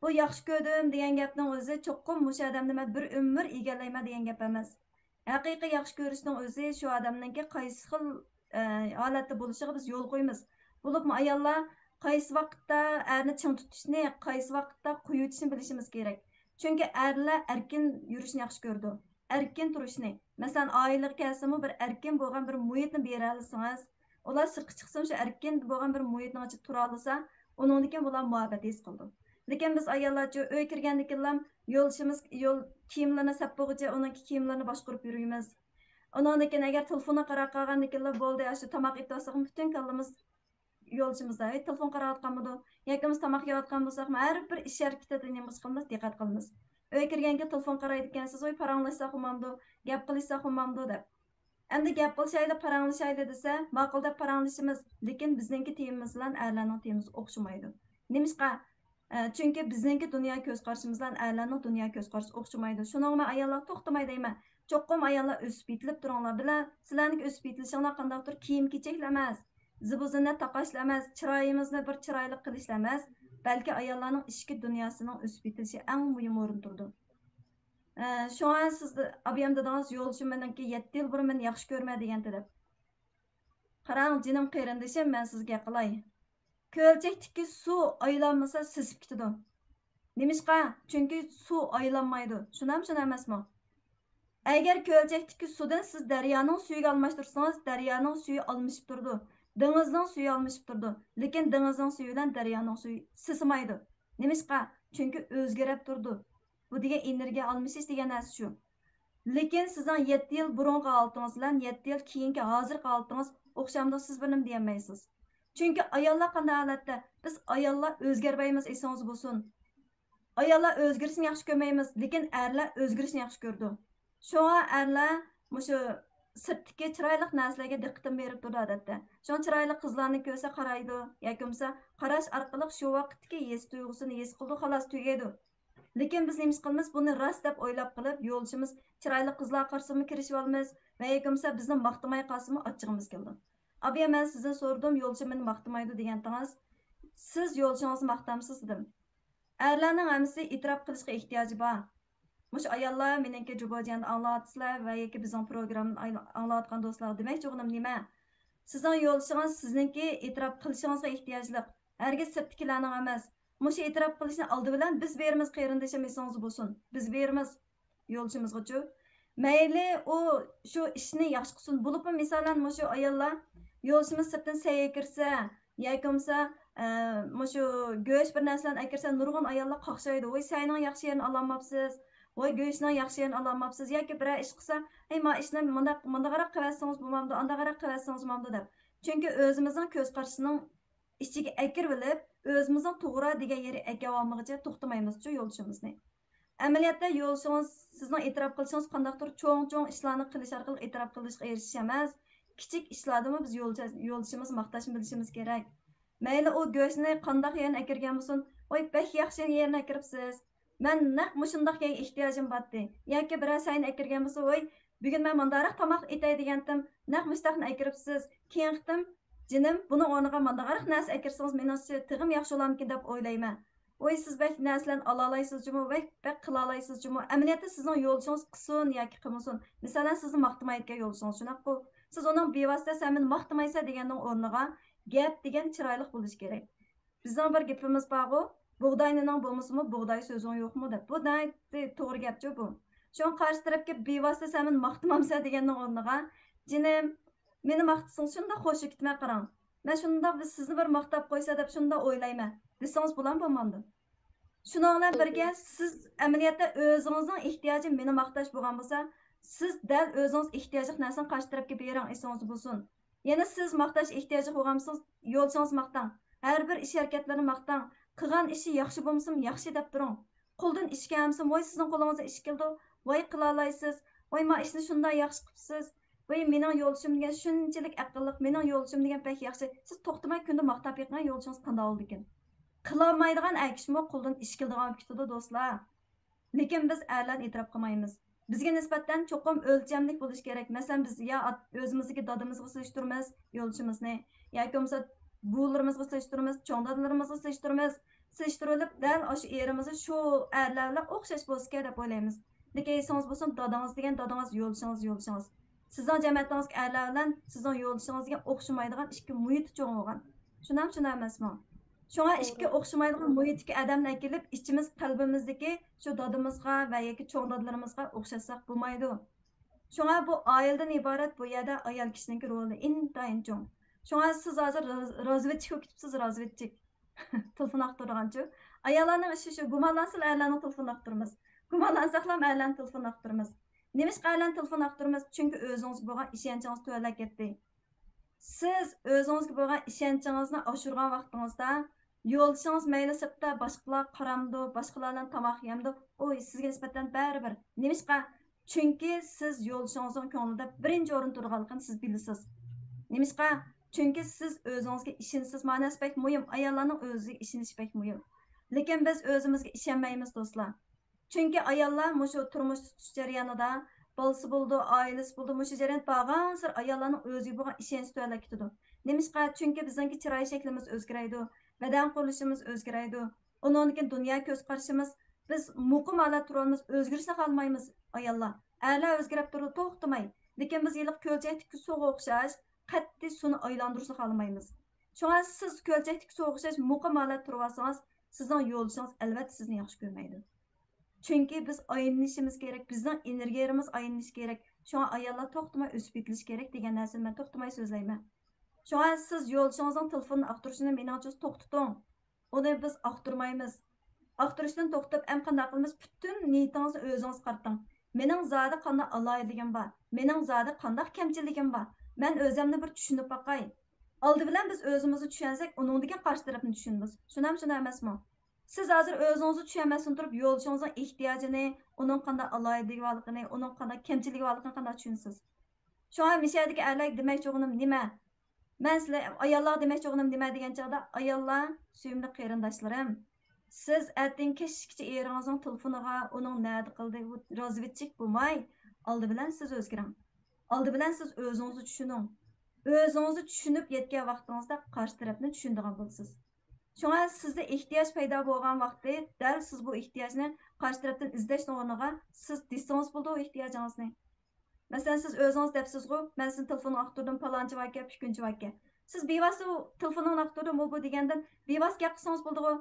بۇ ياخشى كۆردۈم دېگەن گەپنىڭ ئۆزى چوقۇم مۇشۇ ئادەمنى مەن بىر ئۆمۈر ئىگىلەيمەن دېگەن گەپ ئەمەس. ھەقىقىي ياخشى كۆرۈشنىڭ ئۆزى شۇ ئادەمنىڭكى قايسى خىل، ئە، ھالەتتە بولۇشىغا بىز يول قويىمىز. بولۇپمۇ ئاياللار قايسى ۋاقىتتا ئەرنى چىڭ تۇتۇشنى، قايسى ۋاقىتتا قويۇۋېتىشنى بىلىشىمىز كېرەك. چۈنكى ئەرلەر ئەركىن يۈرۈشنى ياخشى كۆرىدۇ. ئەركىن تۇرۇشنى. مەسىلەن، ئائىلىگە كەلسىمۇ بىر ئەركىن بولغان بىر مۇھىتنى بېرەلىسىڭىز، ئۇلار سىرتقا چىقسىمۇ شۇ ئەركىن بولغان بىر مۇھىتنىڭ ئىچىدە تۇرالىسا، ئۇنىڭدىن كېيىن ئۇلار مۇھەببەت ھېس قىلىدۇ. لېكىن بىز ئاياللارچۇ ئۆيگە كىرگەندىن كېيىنلا يولدىشىمىز يول كىيىملىرىنى سەپ بولغۇچە ئۇنىڭكى كىيىملىرىنى باشقۇرۇپ يۈرىمىز. ئۇنىڭدىن كېيىن ئەگەر تېلېفونغا قاراپ قالغاندىن كېيىنلا بولدى، ئاشۇ تاماق ئېتىۋاتساقمۇ پۈتۈن كاللىمىز يولدىشىمىزدا، ھەي، تېلېفون قاراۋاتقانمىدۇ؟ ياكى بولمىسا تاماق يەۋاتقان بولساقمۇ، ھەر بىر ئىش ھەرىكىتىدە نېمە قىلىمىز؟ دىققەت قىلىمىز. ئۆيگە كىرگەنكىن تېلېفون قارايدىكەنسىز، ۋاي، پاراڭلاشساق بولمامدۇ؟ گەپ قىلىشساق بولمامدۇ؟ دەپ. ئەمدى گەپ قىلىشايلى، پاراڭلىشايلى دېسە، ماقۇل دەپ پاراڭلىشىمىز. لېكىن بىزنىڭكى تېمىمىز بىلەن ئەرلەرنىڭ تېمىسى ئوخشىمايدۇ. نېمىشقا؟ ئە، چۈنكى بىزنىڭكى دۇنيا كۆز قارىشىمىز بىلەن ئەرلەرنىڭ دۇنيا كۆز قارىشى ئوخشىمايدۇ. شۇنىڭغا مەن ئاياللارغا توختىماي دەيمەن. چوقۇم ئاياللار ئۆسۈپ يېتىلىپ تۇرۇڭلار. بىلە سىلەرنىڭكى ئۆسۈپ يېتىلىشىڭلار قانداقتۇر كىيىم-كېچەكلا ئەمەس، زىبۇ-زىننەت تاقاشلا ئەمەس، چىرايىمىزنى بىر چىرايلىق قىلىشلا ئەمەس، بەلكى ئاياللارنىڭ ئىچكى دۇنياسىنىڭ ئۆسۈپ يېتىلىشى ئەڭ مۇھىم ئورۇندا تۇرىدۇ. ئە، شۇڭا سىز ئابىيام دېدىڭىز، يولدىشىم مېنىڭكى يەتتە يىل بۇرۇن مېنى ياخشى كۆرمە دېگەنتى دەپ. قاراڭ، جېنىم قېرىندىشىم، مەن سىزگە گەپ قىلاي. كۆلچەكتىكى سۇ ئايلانمىسا سېسىپ كېتىدۇ. نېمىشقا؟ چۈنكى سۇ ئايلانمايدۇ. شۇنداقمۇ، شۇنداق ئەمەسمۇ؟ ئەگەر كۆلچەكتىكى سۇدىن سىز دەريانىڭ سۈيىگە ئالماشتۇرسىڭىز، دەريانىڭ سۈيى ئالمىشىپ تۇرىدۇ. دېڭىزنىڭ سۈيى ئالمىشىپ تۇرىدۇ. لېكىن دېڭىزنىڭ سۈيى بىلەن دەريانىڭ سۈيى سېسىمايدۇ. نېمىشقا؟ چۈنكى ئۆزگىرەپ تۇرىدۇ. بۇ دېگەن ئېنېرگىيە ئالمىشىش دېگەن نەرسە شۇ. لېكىن سىزنىڭ يەتتە يىل بۇرۇنقى ھالىتىڭىز بىلەن يەتتە يىل كېيىنكى ھازىرقى ھالىتىڭىز ئوخشامدۇ، سىز بىر نېمە دېيەلمەيسىز. چۈنكى ئاياللار قانداق ھالەتتە؟ بىز ئاياللار ئۆزگەرمەيمىز، ئېسىڭىزدە بولسۇن. ئاياللار ئۆزگىرىشنى ياخشى كۆرمەيمىز، لېكىن ئەرلەر ئۆزگىرىشنى ياخشى كۆرىدۇ. شۇڭا ئەرلەر مۇشۇ سىرتتىكى چىرايلىق نەرسىلەرگە دىققىتىنى بېرىپ تۇرىدۇ ئادەتتە. شۇڭا چىرايلىق قىزلارنى كۆرسە قارايدۇ ياكى بولمىسا قاراش ئارقىلىق شۇ ۋاقىتتىكى ھېس تۇيغۇسىنى ھېس قىلىدۇ، خالاس، تۈگەيدۇ. لېكىن بىز نېمە ئىش قىلىمىز؟ بۇنى راست دەپ ئويلاپ قېلىپ، يولدىشىمىز چىرايلىق قىزلارغا قارىسىمۇ كىرىشىۋالىمىز ۋە ياكى بولمىسا بىزنى ماختىماي قالسىمۇ ئاچچىقىمىز كېلىدۇ. ئابىيە، مەن سىزدىن سورىدىم، يولدىشىم مېنى ماختىمايدۇ دېگەنتىڭىز. سىز يولدىشىڭىزنى ماختامسىز دېدىم. ئەرلەرنىڭ ھەممىسى ئېتىراپ قىلىشقا ئېھتىياجى بار. مۇشۇ ئاياللار مېنىڭكى جۇبوجيەننى ئاڭلاۋاتىسىلەر ۋە ياكى بىزنىڭ پروگراممىنى ئايلا-، ئاڭلاۋاتقان دوستلارغا دېمەكچى بولغىنىم نېمە؟ سىزنىڭ يولدىشىڭىز سىزنىڭكى ئېتىراپ قىلىشىڭىزغا ئېھتىياجلىق. ھەرگىز سىرتتىكىلەرنىڭ ئەمەس. مۇشۇ ئېتىراپ قىلىشنى ئالدى بىلەن بىز بېرىمىز، قېرىندىشىم، ئېسىڭىزدە بولسۇن. بىز بېرىمىز يولدىشىمىزغىچۇ. مەيلى ئۇ شۇ ئىشنى ياخشى قىلسۇن. بولۇپمۇ مىسالەن مۇشۇ ئاياللار يولدىشىمىز سىرتتىن سەي ئەكىرسە ياكى بولمىسا، ئە، مۇشۇ گۆش بىر نەرسىلەرنى ئەكىرسە نۇرغۇن ئاياللار قاقشايدۇ. ۋاي، سەينىڭ ياخشى يېرىنى ئالالماپسىز، ۋاي، گۆشنىڭ ياخشى يېرىنى ئالالماپسىز ياكى بىرەر ئىش قىلسا، ھەي، ما ئىشنى مۇنداق، مۇنداقراق قىلىۋەتسىڭىز بولمامدۇ، ئانداقراق قىلىۋەتسىڭىز بولمامدۇ دەپ. چۈنكى ئۆزىمىزنىڭ كۆز قارىشىنىڭ ئىچىگە ئەكىرىۋېلىپ، ئۆزىمىزنىڭ توغرا دېگەن يېرى ئەكەۋالمىغىچە توختىمايمىزچۇ يولدىشىمىزنى. ئەمەلىيەتتە يولدىشىڭىز سىزنىڭ ئېتىراپ قىلىشىڭىز قانداقتۇر چوڭ-چوڭ ئىشلارنى قىلىش ئارقىلىق ئېتىراپ قىلىشقا ئېرىشىش ئەمەس، كىچىك ئىشلاردىمۇ بىز يولدىشىمىزنى ماختاشنى بىلىشىمىز كېرەك. مەيلى ئۇ گۆشنى قانداق يېرىنى ئەكىرگەن بولسۇن، ۋاي، بەك ياخشى يېرىنى ئەكىرىپسىز. مەن نەق مۇشۇنداق يەرگە ئېھتىياجىم بارتتى. ياكى بىرەر سەينى ئەكىرگەن بولسا، ۋاي، بۈگۈن مەن مۇنداقراق تاماق ئېتەي دېگەنتىم، نەق مۇشۇنداقنى ئەكىرىپسىز. كېيىنقى قېتىم جېنىم، بۇنىڭ ئورنىغا مانداقراق نەرسە ئەكىرسىڭىز مېنىڭچە تېخىمۇ ياخشى بولامىكىن دەپ ئويلايمەن. ۋاي، سىز بەك نەرسىلەرنى ئالالمايسىز جۇمۇ، بەك، بەك قىلالمايسىز جۇمۇ. ئەمەلىيەتتە سىزنىڭ يولدىشىڭىز قىلسۇن ياكى قىلمىسۇن. مىسالەن، سىزنى ماختىمايدىكەن يولدىشىڭىز، شۇنداققۇ؟ سىز ئۇنىڭ بىۋاسىتە سەن مېنى ماختىمايسەن دېگەننىڭ ئورنىغا گەپ دېگەن چىرايلىق بولۇشى كېرەك. بىزنىڭ بىر گېپىمىز بارغۇ، بۇغداينىنىڭ بولمىسىمۇ بۇغداي سۆزۈڭ يوقمۇ دەپ. بۇ ناھايىتى توغرا گەپچۇ بۇ. شۇڭا قارشى تەرەپكە بىۋاسىتە سەن مېنى ماختىمامسەن دېگەننىڭ ئورنىغا، جېنىم، مېنى ماختىسىڭىز شۇنداق خوش كېتىمەن قاراڭ. مەن شۇنداق، بىز سىزنى بىر ماختاپ قويسا دەپ شۇنداق ئويلايمەن دېسىڭىز بولامدۇ، بولمامدۇ؟ شۇنىڭ بىلەن بىرگە، سىز ئەمەلىيەتتە ئۆزىڭىزنىڭ ئېھتىياجى مېنى ماختاش بولغان بولسا، سىز دەل ئۆزىڭىز ئېھتىياجلىق نەرسىنى قارشى تەرەپكە بېرىڭ، ئېسىڭىزدە بولسۇن. يەنە سىز ماختاش ئېھتىياجلىق بولغان بولسىڭىز، يولدىشىڭىزنى ماختاڭ. ھەر بىر ئىش ھەرىكەتلىرىنى ماختاڭ. قىلغان ئىشى ياخشى بولمىسىمۇ ياخشى دەپ تۇرۇڭ. قولدىن ئىش كەلمىسىمۇ، ۋاي سىزنىڭ قولىڭىزدىن ئىش كېلىدۇ، ۋاي قىلالايسىز، ۋاي ما ئىشنى شۇنداق ياخشى قىپسىز، ۋاي مېنىڭ يولدىشىم دېگەن شۇنچىلىك ئەقىللىق، مېنىڭ يولدىشىم دېگەن بەك ياخشى. سىز توختىماي كۈندە ماختاپ بېقىڭ، يولدىشىڭىز قانداق بولىدىكىن. قىلالمايدىغان ئەر كىشىمۇ قولدىن ئىش كېلىدىغان بولۇپ كېتىدۇ، دوستلار. لېكىن بىز ئەرلەرنى ئېتىراپ قىلمايمىز. بىزگە نىسبەتەن چوقۇم ئۆلچەملىك بولۇش كېرەك. مەسىلەن، بىز يا ئات-، ئۆزىمىزدىكى دادىمىزغا سېلىشتۇرىمىز يولدىشىمىزنى، ياكى بولمىسا بوۋىلىرىمىزغا سېلىشتۇرىمىز، چوڭ دادىلىرىمىزغا سېلىشتۇرىمىز. سېلىشتۇرۇلۇپ، دەل ئاشۇ ئېرىمىزنى شۇ ئەرلەر بىلەن ئوخشاش بولسىكەن دەپ ئويلايمىز. لېكىن ئېسىڭىز بولسۇن، دادىڭىز دېگەن دادىڭىز، يولدىشىڭىز يولدىشىڭىز. سىزنىڭ جەمەتىڭىزدىكى ئەرلەر بىلەن سىزنىڭ يولدىشىڭىز دېگەن ئوخشىمايدىغان ئىككى مۇھىتى چوڭ بولغان. شۇنداقمۇ، شۇنداق ئەمەسمۇ؟ شۇڭا ئىككى توغرا. ئوخشىمايدىغان مۇھىتتىكى ئادەمنى ئەكېلىپ، ئىچىمىز قەلبىمىزدىكى شۇ دادىمىزغا ۋە ياكى چوڭ دادىلىرىمىزغا ئوخشاتساق بولمايدۇ. شۇڭا بۇ ئائىلىدىن ئىبارەت بۇ يەردە ئايال كىشىنىڭكى رولى ئىنتايىن چوڭ. شۇڭا سىز ھازىر راز-، رازۋېدچىك بولۇپ كېتىپسىز، رازۋېدچىك. تېلېفون ئاختۇرىدىغانچۇ؟ ئاياللارنىڭ ئىشى شۇ، گۇمانلانسىلا ئەرلەرنىڭ تېلېفونىنى ئاختۇرىمىز. گۇمانلانساقلام ئەرلەرنىڭ تېلېفونىنى ئاختۇرىمىز. نېمىشقا ئەرلەرنىڭ تېلېفونىنى ئاختۇرىمىز؟ چۈنكى ئۆزىڭىزگە بولغان ئىشەنچىڭىز تۆۋەنلەپ كەتتى. سىز ئۆزىڭىزگە بولغان ئىشەنچىڭىزنى ئاشۇرغان ۋاقتىڭىزدا، يولدىشىڭىز مەيلى سىرتتا باشقىلارغا قارامدۇ، باشقىلار بىلەن تاماق يەمدۇ، ئۇ سىزگە نىسبەتەن بەرىبىر. نېمىشقا؟ چۈنكى سىز يولدىشىڭىزنىڭ كۆڭلىدە بىرىنچى ئورۇندا تۇرىدىغانلىقىنى سىز بىلىسىز. نېمىشقا؟ چۈنكى سىز ئۆزىڭىزگە ئىشىنىسىز. مانا نەرسە بەك مۇھىم، ئاياللارنىڭ ئۆزىگە ئىشىنىشى بەك مۇھىم. لېكىن بىز ئۆزىمىزگە ئىشەنمەيمىز، دوستلار. چۈنكى ئاياللار مۇشۇ تۇرمۇش تۇتۇش جەريانىدا، بالىسى بولىدۇ، ئائىلىسى بولىدۇ، مۇشۇ جەريان بارغانسېرى ئاياللارنىڭ ئۆزىگە بولغان ئىشەنچى تۆۋەنلەپ كېتىدۇ. نېمىشقا؟ چۈنكى بىزنىڭكى چىراي شەكلىمىز ئۆزگىرەيدۇ، بەدەن قۇرۇلۇشىمىز ئۆزگىرەيدۇ، ئۇنىڭدىن كېيىن دۇنيا كۆز قارىشىمىز، بىز مۇقىم ھالەتتە تۇرالمايمىز، ئۆزگىرىشنى خالىمايمىز ئاياللار. ئەرلەر ئۆزگىرەپ تۇرىدۇ توختىماي، لېكىن بىز ھېلىقى كۆلچەكتىكى سۇغا ئوخشاش قەتئىي سۇنى ئايلاندۇرۇشنى خالىمايمىز. شۇڭا سىز كۆلچەكتىكى سۇغا ئوخشاش مۇقىم ھالەتتە تۇرۇۋالسىڭىز، سىزنىڭ يولدىشىڭىز ئەلۋەتتە سىزنى ياخشى كۆرمەيدۇ. چۈنكى بىز ئايلىنىشىمىز كېرەك، بىزنىڭ ئېنېرگىيەمىز ئايلىنىشى كېرەك. شۇڭا ئاياللار توختىماي ئۆسۈپ يېتىلىشى كېرەك دېگەن نەرسىنى مەن توختىماي سۆزلەيمەن. شۇڭا سىز يولدىشىڭىزنىڭ تېلېفونىنى ئاختۇرۇشىنى مېنىڭچە توختىتىڭ. ئۇنى بىز ئاختۇرمايمىز. ئاختۇرۇشتىن توختاپ، ئەمدى قانداق قىلىمىز؟ پۈتۈن نىيىتىڭىزنى ئۆزىڭىزگە قارىتىڭ. مېنىڭ زادى قانداق ئالاھىدىلىكىم بار؟ مېنىڭ زادى قانداق كەمچىلىكىم بار؟ مەن ئۆزۈمنى بىر چۈشىنىپ باقاي. ئالدى بىلەن بىز ئۆزىمىزنى چۈشەنسەك، ئۇنىڭدىن كېيىن قارشى تەرەپنى چۈشىنىمىز. شۇنداقمۇ، شۇنداق ئەمەسمۇ؟ سىز ھازىر ئۆزىڭىزنى چۈشەنمەستىن تۇرۇپ، يولدىشىڭىزنىڭ ئېھتىياجىنى، ئۇنىڭ قانداق ئالاھىدىلىكى بارلىقىنى، ئۇنىڭ قانداق كەمچىلىكى بارلىقىنى قانداق چۈشىنىسىز؟ شۇڭا مۇشۇ يەردىكى ئەرلەرگە دېمەكچى بولغىنىم نېمە؟ مەن سىلەر، ئاياللارغا دېمەكچى بولغىنىم نېمە دېگەن چاغدا، ئاياللار، سۆيۈملۈك قېرىنداشلىرىم، سىز ئەتىگەن كەچكىچە ئېرىڭىزنىڭ تېلېفونىغا، ئۇنىڭ نەدە قىلدى، رازۋېدچىك بولماي، ئالدى بىلەن سىز ئۆزگىرىڭ. ئالدى بىلەن سىز ئۆزىڭىزنى چۈشىنىڭ. ئۆزىڭىزنى چۈشىنىپ يەتكەن ۋاقتىڭىزدا قارشى تەرەپنى چۈشىنىدىغان بولىسىز. شۇڭا سىزدە ئېھتىياج پەيدا بولغان ۋاقتى، دەل سىز بۇ ئېھتىياجنى قارشى تەرەپتىن ئىزدەشنىڭ ئورنىغا سىز دېسىڭىز بولىدۇ ئۇ ئېھتىياجىڭىزنى. مەسىلەن، سىز ئۆزىڭىز دەپسىزغۇ، مەن سىزنىڭ تېلېفونىنى ئاختۇردۇم، پالانچى باركەن، پىككۈنچى باركەن. سىز بىۋاسىتە ئۇ تېلېفونىڭنى ئاختۇردۇم، ئۇ بۇ دېگەندىن بىۋاسىتە گەپ قىلسىڭىز بولىدىغۇ.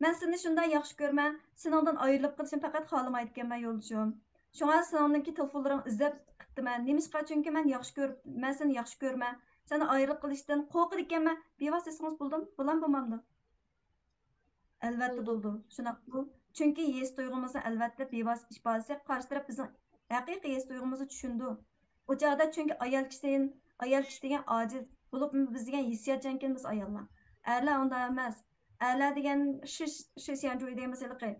مەن سېنى شۇنداق ياخشى كۆرىمەن، سېنىڭدىن ئايرىلىپ قېلىشنى پەقەت خالىمايدىكەنمەن يولدىشىم. شۇڭا سېنىڭدىكى تېلېفونلىرىڭنى ئىزدەپ قىپتىمەن. نېمىشقا؟ چۈنكى مەن ياخشى كۆرۈپ، مەن سېنى ياخشى كۆرىمەن. سېنى ئايرىلىپ قېلىشتىن قورقىدىكەنمەن. بىۋاسىتە دېسىڭىز بولدىمۇ؟ بولامدۇ، بولمامدۇ؟ ئەلۋەتتە بولىدۇ. بولىدۇ. شۇنداقمۇ؟ چۈنكى ھېس تۇيغۇمىزنى ئەلۋەتتە بىۋاسىتە ئىپادىلىسەك، قارشى تەرەپ بىزنىڭ ھەقىقىي ھېس تۇيغۇمىزنى چۈشىنىدۇ. ئۇ چاغدا چۈنكى ئايال كىشى دېگەن، ئايال كىشى دېگەن ئاجىز، بولۇپمۇ بىز دېگەن ھېسسىياتچانكەن بىز ئاياللار. ئەرلەر ئۇنداق ئەمەس. ئەرلەر دېگەن شىش، شىش يانجۇي دەيمىز ھېلىقى.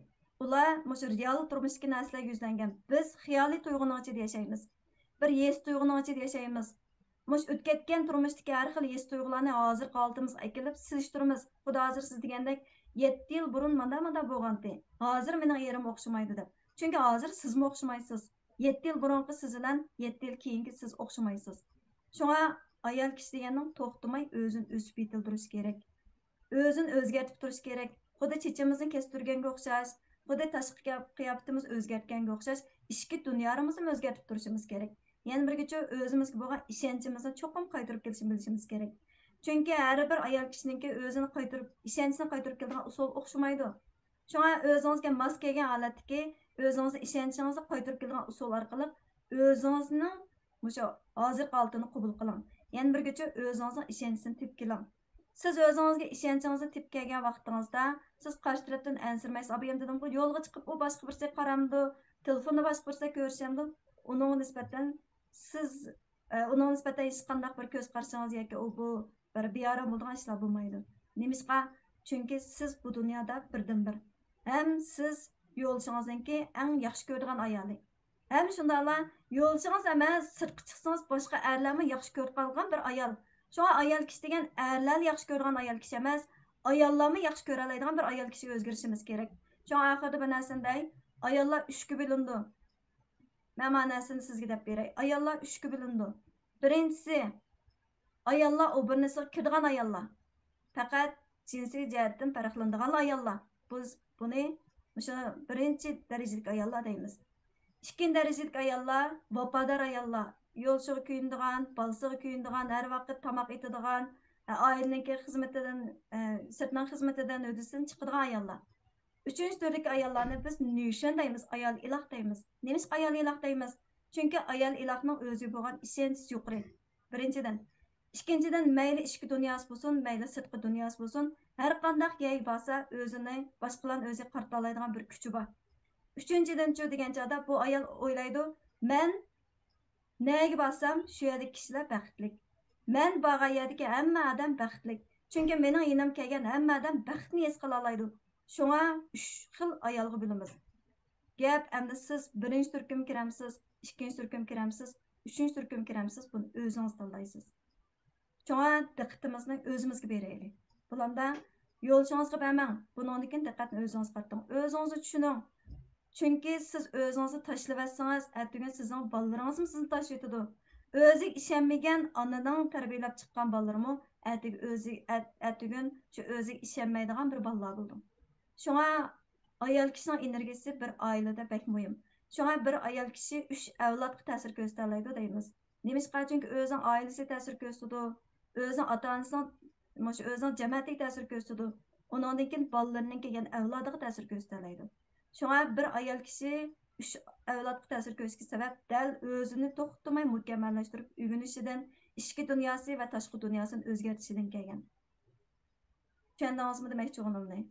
ئۇلار مۇشۇ رېئال تۇرمۇشتىكى نەرسىلەرگە يۈزلەنگەن. بىز خىيالىي تۇيغۇنىڭ ئىچىدە ياشايمىز. بىر ھېس تۇيغۇنىڭ ئىچىدە ياشايمىز. مۇشۇ ئۆتۈپ كەتكەن تۇرمۇشتىكى ھەر خىل ھېس تۇيغۇلارنى ھازىرقى ھالىتىمىزغا ئەكېلىپ سېلىشتۇرىمىز. خۇددى ھازىر سىز دېگەندەك، يەتتە يىل بۇرۇن مانداق مانداق بولغانتى. ھازىر مېنىڭ ئېرىم ئوخشىمايدۇ دەپ. چۈنكى ھازىر سىزمۇ ئوخشىمايسىز. يەتتە يىل بۇرۇنقى سىز بىلەن يەتتە يىل كېيىنكى سىز ئوخشىمايسىز. شۇڭا ئايال كىشى دېگەننىڭ توختىماي ئۆزىنى ئۆسۈپ يېتىلدۈرۈشى كېرەك. ئۆزىنى ئۆزگەرتىپ تۇرۇش كېرەك. خۇددى چېچىمىزنى كەستۈرگەنگە ئوخشاش، خۇددى تاشقى قىيا-، قىياپىتىمىزنى ئۆزگەرتكەنگە ئوخشاش، ئىچكى دۇنيارىمىزنىمۇ ئۆزگەرتىپ تۇرۇشىمىز كېرەك. يەنە بىرگىچە ئۆزىمىزگە بولغان ئىشەنچىمىزنى چوقۇم قايتۇرۇپ كېلىشنى بىلىشىمىز كېرەك. چۈنكى ھەر بىر ئايال كىشىنىڭكى ئۆزىنى قايتۇرۇپ، ئىشەنچىنى قايتۇرۇپ كېلىدىغان ئۇسۇلى ئوخشىمايدۇ. شۇڭا ئۆزىڭىزگە ماس كەلگەن ھالەتتىكى ئۆزىڭىزنىڭ ئىشەنچىڭىزنى قايتۇرۇپ كېلىدىغان ئۇسۇل ئارقىلىق ئۆزىڭىزنىڭ مۇشۇ ھازىرقى ھالىتىنى قوبۇل قىلىڭ. يەنە بىرگىچە ئۆزىڭىزنىڭ ئىشەنچىسىنى تېپىپ كېلىڭ. سىز ئۆزىڭىزگە ئىشەنچىڭىزنى تېپىپ كەلگەن ۋاقتىڭىزدا، سىز قارشى تەرەپتىن ئەنسىرىمەيسىز. ئابايىم دېدىمغۇ، يولغا چىقىپ ئۇ باشقا بىرسىگە قارامدۇ، تېلېفوندا باشقا بىرسىگە كۆرۈشەمدۇ، ئۇنىڭغا نىسبەتەن سىز، ئە، ئۇنىڭغا نىسبەتەن ھېچقانداق بىر كۆز قارىشىڭىز ياكى ئۇ بۇ بىر بىئارام بولىدىغان ئىشلار بولمايدۇ. نېمىشقا؟ چۈنكى سىز بۇ دۇنيادا بىردىنبىر. ھەم سىز يولدىشىڭىزنىڭكى ئەڭ ياخشى كۆرىدىغان ئايالى. ھەم شۇنداقلا يولدىشىڭىز ئەمەس، سىرتقا چىقسىڭىز باشقا ئەرلەرمۇ ياخشى كۆرۈپ قالغان بىر ئايال. شۇڭا ئايال كىشى دېگەن ئەرلەرلا ياخشى كۆرىدىغان ئايال كىشى ئەمەس، ئاياللارمۇ ياخشى كۆرەلەيدىغان بىر ئايال كىشىگە ئۆزگىرىشىمىز كېرەك. شۇڭا ئاخىرىدا بىر نەرسىنى دەي، ئاياللار ئۈچكە بۆلۈنىدۇ. مەن مانا نەرسىنى سىزگە دەپ بېرەي. ئاياللار ئۈچكە بۆلۈنىدۇ. بىرىنچىسى، ئاياللار ئوبرىنىسىغا كىرىدىغان ئاياللار. پەقەت جىنسىي جەھەتتىن پەرقلىنىدىغانلا ئاياللار. بىز بۇنى مۇشۇ بىرىنچى دەرىجىلىك ئاياللار دەيمىز. ئىككىنچى دەرىجىلىك ئاياللار، ۋاپادار ئاياللار. يولدىشىغا كۆيۈنىدىغان، بالىسىغا كۆيۈنىدىغان، ھەر ۋاقىت تاماق ئېتىدىغان، ئائىلىنىڭكى خىزمىتىدىن، ئە، سىرتنىڭ خىزمىتىدىن، ھۆددىسىدىن چىقىدىغان ئاياللار. ئۈچىنچى تۈردىكى ئاياللارنى بىز نيۈشەن دەيمىز، ئايال ئىلاھ دەيمىز. نېمىشقا ئايال ئىلاھ دەيمىز؟ چۈنكى ئايال ئىلاھنىڭ ئۆزىگە بولغان ئىشەنچى يۇقىرى. بىرىنچىدىن. ئىككىنچىدىن، مەيلى ئىچكى دۇنياسى بولسۇن، مەيلى سىرتقى دۇنياسى بولسۇن، ھەر قانداق يەرگە بارسا، ئۆزىنى باشقىلارنى ئۆزىگە قارىتالايدىغان بىر كۈچى بار. ئۈچىنچىدىنچۇ دېگەن چاغدا بۇ ئايال ئويلايدۇ، مەن نەگە بارسام، شۇ يەردىكى كىشىلەر بەختلىك. مەن بارغان يەردىكى ھەممە ئادەم بەختلىك. چۈنكى مېنىڭ يېنىمغا كەلگەن ھەممە ئادەم بەختنى ھېس قىلالايدۇ. شۇڭا ئۈچ خىل ئايالغا بۆلىمىز. گەپ ئەمدى سىز بىرىنچى تۈركۈمگە كىرەمسىز، ئىككىنچى تۈركۈمگە كىرەمسىز، ئۈچىنچى تۈركۈمگە كىرەمسىز، بۇنى ئۆزىڭىز تاللايسىز. شۇڭا دىققىتىمىزنى ئۆزىمىزگە بېرەيلى. بۇلاردا يولدىشىڭىزغا بەرمەڭ. بۇنىڭدىن كېيىن دىققەتنى ئۆزىڭىزگە قارىتىڭ. ئۆزىڭىزنى چۈشىنىڭ. چۈنكى سىز ئۆزىڭىزنى تاشلىۋەتسىڭىز، ئەتىگۈن سىزنىڭ بالىلىرىڭىزمۇ سىزنى تاشلىۋېتىدۇ. ئۆزىگە ئىشەنمىگەن ئانىنىڭ تەربىيەلەپ چىققان بالىلىرىمۇ ئەتىگە ئۆزى، ئەت-، ئەتىگۈن شۇ ئۆزىگە ئىشەنمەيدىغان بىر بالىلار بولىدۇ. شۇڭا ئايال كىشىنىڭ ئېنېرگىيىسى بىر ئائىلىدە بەك مۇھىم. شۇڭا بىر ئايال كىشى ئۈچ ئەۋلادقا تەسىر كۆرسىتەلەيدۇ دەيمىز. نېمىشقا؟ چۈنكى ئۆزىنىڭ ئائىلىسىگە تەسىر كۆرسىتىدۇ، ئۆزىنىڭ ئاتا-ئانىسىنىڭ، مۇشۇ ئۆزىنىڭ جەمەتىگە تەسىر كۆرسىتىدۇ. ئۇنىڭدىن كېيىن بالىلىرىنىڭكى، يەنى ئەۋلادىغا تەسىر كۆرسىتەلەيدۇ. شۇڭا بىر ئايال كىشى ئۈچ ئەۋلادقا تەسىر كۆرسىتىشكە سەۋەب دەل ئۆزىنى توختىماي مۇكەممەللەشتۈرۈپ ئۆگىنىشىدىن، ئىچكى دۇنياسى ۋە تاشقى دۇنياسىنى ئۆزگەرتىشىدىن كەلگەن. چۈشەندىڭىزمۇ دېمەكچى بولغىنىمنى؟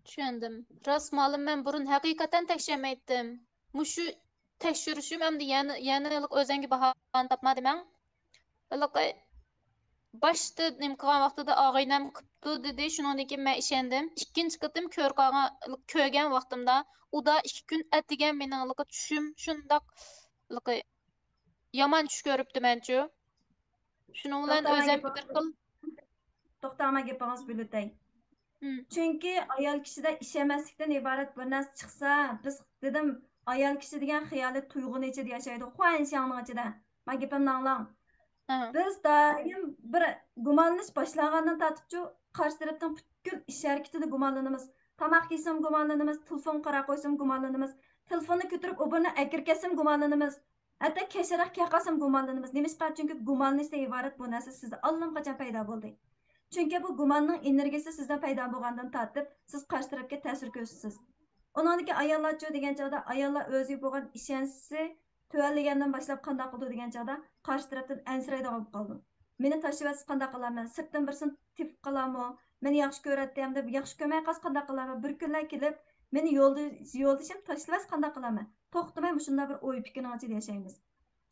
چۈشەندىم. راست مۇئەللىم، مەن بۇرۇن ھەقىقەتەن تەكشەنمەيتتىم. مۇشۇ تەكشۈرۈشۈم ئەمدى يەنە، يەنە ھېلىقى ئۆزەڭگە باھانە تاپما دېمەڭ. ھېلىقى باشتا نېمە قىلغان ۋاقتىدا ئاغىنەم قىپتۇ دېدى، شۇنىڭدىن كېيىن مەن ئىشەندىم. ئىككىنچى قېتىم كۆر قالغان، كۆرگەن ۋاقتىمدا ئۇدا ئىككى كۈن ئەتىگەن مېنىڭ ھېلىقى چۈشۈم شۇنداق ھېلىقى يامان چۈش كۆرۈپتىمەنچۇ. شۇنىڭ بىلەن توختاڭ، مەن ئۆزەم گېپىڭىزنى، بىر خىل. توختاڭ، مەن گېپىڭىزنى بۆلۈۋېتەي. مم. چۈنكى ئايال كىشىدە ئىشەنمەسلىكتىن ئىبارەت بىر نەرسە چىقسا، بىز، دېدىم، ئايال كىشى دېگەن خىيالىي تۇيغۇنىڭ ئىچىدە ياشايدۇ، خۇەنشياڭنىڭ ئىچىدە. مانا گېپىمنى ئاڭلاڭ. ھە. بىز دائىم بىر گۇمانلىنىش باشلانغاندىن تارتىپچۇ، قارشى تەرەپنىڭ پۈتكۈل ئىش ھەرىكىتىدە گۇمانلىنىمىز. تاماق يېسىمۇ گۇمانلىنىمىز، تېلېفونغا قاراپ قويسىمۇ گۇمانلىنىمىز، تېلېفوننى كۆتۈرۈپ ئوبورنى ئەكىرىپ كەتسىمۇ گۇمانلىنىمىز. ھەتتا كەچرەك كەلقالسام گۇمانلىنىمىز. نېمىشقا؟ چۈنكى گۇمانلىنىشتىن ئىبارەت بۇ نەرسە سىزدە ئاللىقاچان پەيدا بولدى. چۈنكى بۇ گۇماننىڭ ئېنېرگىيىسى سىزدە پەيدا بولغاندىن تارتىپ، سىز قارشى تەرەپكە تەسىر كۆرسىتىسىز. ئۇنىڭدىكى ئاياللارچۇ دېگەن چاغدا، ئاياللار ئۆزىگە بولغان ئىشەنچىسى تۆۋەنلىگەندىن باشلاپ قانداق قىلىدۇ دېگەن چاغدا، قارشى تەرەپتىن ئەنسىرەيدىغان بولۇپ قالىدۇ. مېنى تاشلىۋەتسە قانداق قىلارمەن؟ سىرتتىن بىرسىنى تېپىپ قالارمۇ؟ مېنى ياخشى كۆرەتتى ھەمدە ياخشى كۆرمەي قالسا قانداق قىلارمەن؟ بىر كۈنلەر كېلىپ، مېنى يولدا-، يولدىشىم تاشلىۋەتسە قانداق قىلارمەن؟ توختىماي مۇشۇنداق بىر ئوي پىكىرنىڭ ئىچىدە ياشايمىز.